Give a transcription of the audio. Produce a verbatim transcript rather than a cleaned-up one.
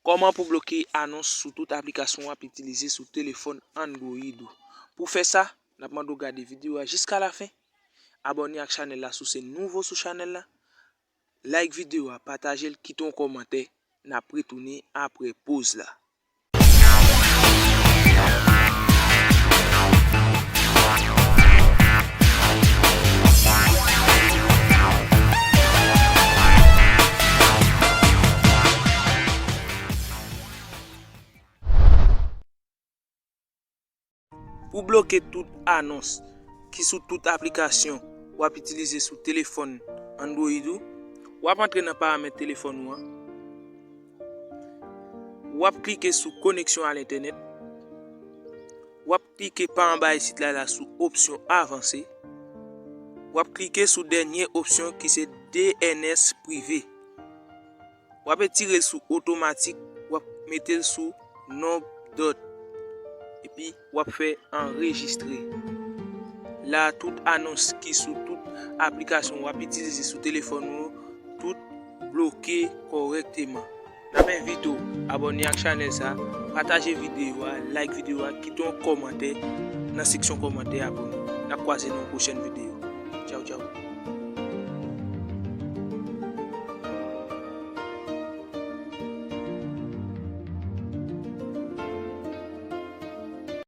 Kòman pou bloke anons sou tout aplikasyon w ap itilize sou telefòn Android ou? Pou fè sa, n ap mande w gade videyo a jiska lafen. Abòne ak chanèl la si w se nouvo sou chanèl la. Like videyo a, pataje l, kite yon kòmantè. N ap retounen apre poz la. Pou bloke tout anons ki sou tout aplikasyon w ap itilize sou telefòn Android ou, w ap antre nan paramèt telefòn ou an. W ap klike sou koneksyon a lentènèt. W ap klike pa anba isit la, la sou opsyon avanse. W ap klike sou dènye opsyon ki se D N S prive. W ap etire l sou otomatik, w ap mete l sou nonb dòt. Epi w ap fè anrejistre. La, tout anons ki sou tout aplikasyon w ap itilize sou telefòn ou, tout bloke kòrèkteman. N ap envite w abòne ak chanèl sa, pataje videyo a, like videyo a, kite yon kòmantè nan seksyon kòmantè a pou nou. N ap kwaze nan yon pwochèn videyo. Tchaw, tchaw.